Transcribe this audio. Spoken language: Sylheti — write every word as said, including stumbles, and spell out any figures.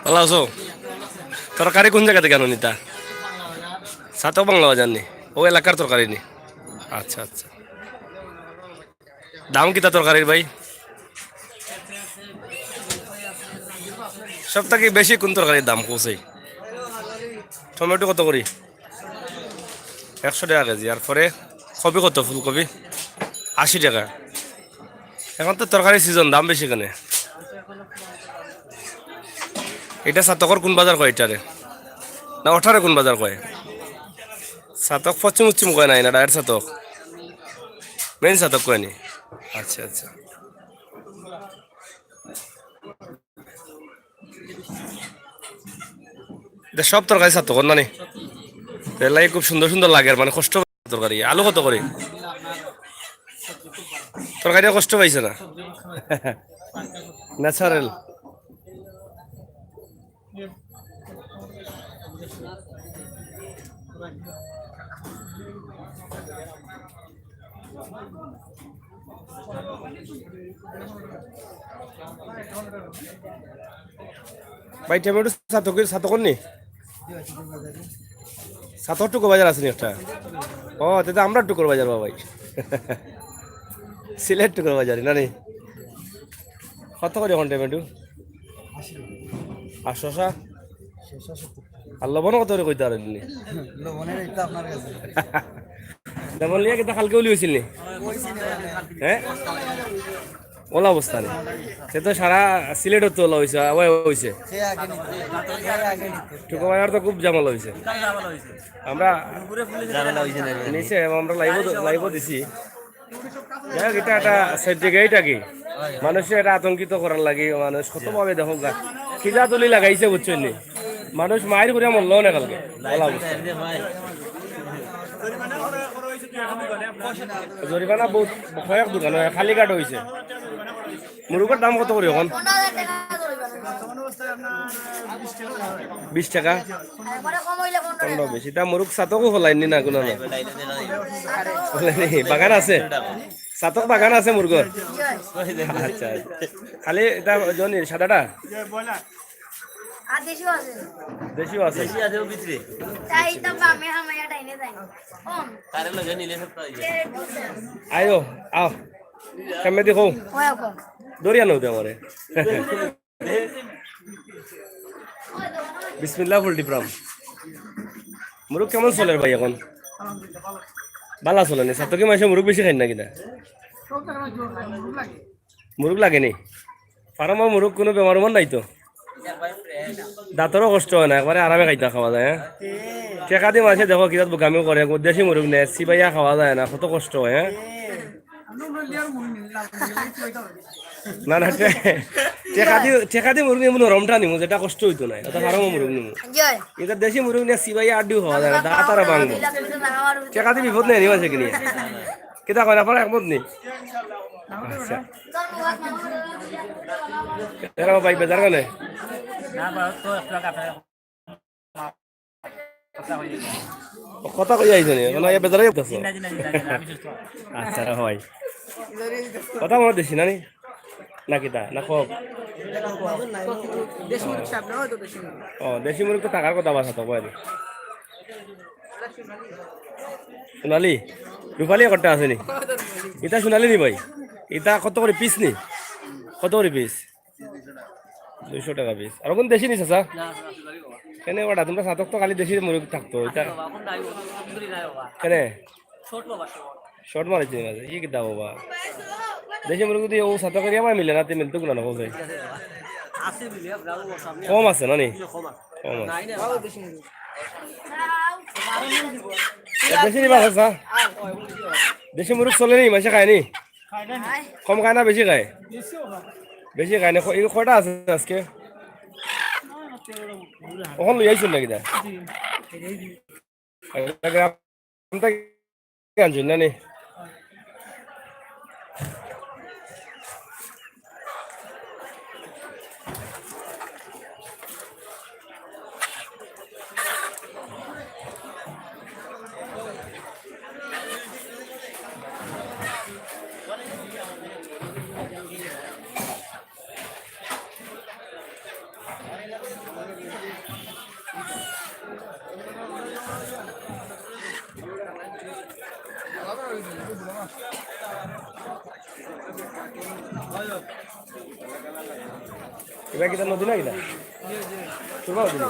ভালা আছো? তরকারি কুন জাগা থাকি আনো নিতা? ছাতক বাংলা বাজার নি? অউ এলাকার তরকারি নি? আচ্ছা, আচ্ছা। দাম কিতা তরকারির ভাই? সব থাকি বেশি কুন তরকারির দাম কইছে? টমেটো কত করি? একশো টেকা কেজি। আর পরে কপি কত? ফুলকপি আশি টেকা। এখন তো তরকারি সিজন, দাম বেশি কেনে? ইটা ছাতকর কুন বাজার কয় ইটারে? না, অটারে কুন বাজার কয়? ছাতক পশ্চিম উচ্চিম কয় নাই না, ডাইরেক্ট ছাতক, মেইন ছাতক কয় নি? আচ্ছা, আচ্ছা। ইটা সব তরকারি ছাতকর না নি? এর লাগি খুব সুন্দর সুন্দর লাগে, মানে কষ্ট তরকারি। আলু কত করি? তরকারি কষ্ট পাইছে না? ন্যাচারাল। ভাই, টমেটো ছাতকর, ছাতকর নি? ছাতক টুকু বাজার আছে নি একটা? ও, তে তো আমরার টুকুর বাজার বা ভাই। সিলেট টুকুর বাজার, না নি? কত করি এখন টমেটো? আর শশা? আর লবণ কত করি কইতা পারইন নি? লবণের রেট তো আপনার কাছে। লবণ লইয়া কিতা কালকে উলি অইছিল নি? হ্যাঁ? অলা অবস্থা নি? সে তো সারা সিলেটও তো অলা অইছে, অলা অইছে। সে আগে নিত, সে আগে নিত। টুকু বাজার তো খুব ঝামেলা অইছে। আমরা ঝামেলা অইছে না। নিচে আমরা লাইভও, লাইভও দিছি। যাই হোক, ইটা একটা সেন্টিগ্রেড আর কি। মানুষরে ইটা আতঙ্কিত করার লাগি, মানুষ কতভাবে দেখো গা, খিজা তুলি লাগাইছে, বুঝছইন নি? মানুষ মাইর করিয়া মরলো না কালকে, অলা অবস্থা। জরিমানা বহুত, কয়েক দোকান, অয়, কালীঘাট অইছে। মুরগর দাম কত করি এখন? বিশ টেকা। পনেরো, বিশ। ইটা মুরগ ছাতকও ফলাইন নি না কুনু না? ফলাইন নি, বাগান আছে? ছাতক বাগান আছে মুরগর? আচ্ছা, আচ্ছা। খালি ইটা জনি সাদাটা? আর দেশিও আছে। দেশিও আছে? দেশি আছে ও ভিতরে। তাই তো বামে হামাইয়া ডাইনে যাই। কম। তারে লগে নিলে সব পাওয়া যায়। আয়ো, আও। সামনে দেখো। ওই কম। দরিয়া নদী আমারে। বিসমিল্লাহ ফুল টিপরাম। মুরগ কেমন চলের ভাই এখন? ভালা চলের নি? ছাতকি মানষে মুরগ বেশি খাইন না কিনা? মুরগ লাগে নি? ফার্মর মুরগ কুনু বেমার উমার নাই তো? দাঁতরও কষ্ট অয় না, একবারে আরামে খাইতা খাওয়া যায়, হ্যাঁ? টেকা দি মানষে দেখো কিতা বোকামি করে, দেশি মুরগ নেয়, চিবাইয়া খাওয়া যায় না, কত কষ্ট অয়, হ্যাঁ? না, না, টে-, টেকা দি, টেকা দি মুরগ নিমু, নরমটা নিমু, যেটা কষ্ট অইতো নায়, ওটা ফার্মর মুরগ নিমু। ইটা দেশি মুরগ নিয়া চিবাইয়া আড্ডিও খাওয়া যায় না, দাঁত আর ভাঙবো। টেকা দি বিপদ নাই, নিমা সেখানে। কিতা কয় না, আপনারা একমত নি? আচ্ছা। এরা ভাই বেজার কেনে? কথা কই আইছো নি? মানে, ইয়া বেজার অইতাছো? আচ্ছা, রে ভাই। কথা মনে দেশি না নি? না কিতা? না কক? ও, দেশি মুরগ তো থাকার কথা বাসা তো, কয় নি? সোনালি? রূপালি একটা আছে নি? ইটা সোনালি নি ভাই? ইটা কত করি পিস নি? কত করি পিস? দুইশো টেকা পিস। আর অখন দেশি নি চাচা? কেনে ওটা? তুমরা ছাতক তো খালি দেশি মুরগ থাকতো, ইটা কেনে? শর্ট মারিছে নি মাঝে? ই কিতা বাবা? দেশি মুরগ যদি ও ছাতক এরিয়া মিলে না, তে মিলতো কুনা না, কও চাই। কম আছে না নি? কম আছে। দেশি নি বা চাচা? দেশি মুরগ চলে নি, মাইনষে খায় নি? কম খায় না, বেশি খায়? বেশি খায় না। ক-, এই কয়টা আছে আজকে? অখন লই আইছইন নাকি তা? গ্রাম থাকি আনছইন না নি? ইবা কিতা নদী না কিতা? সুরমা নদী না?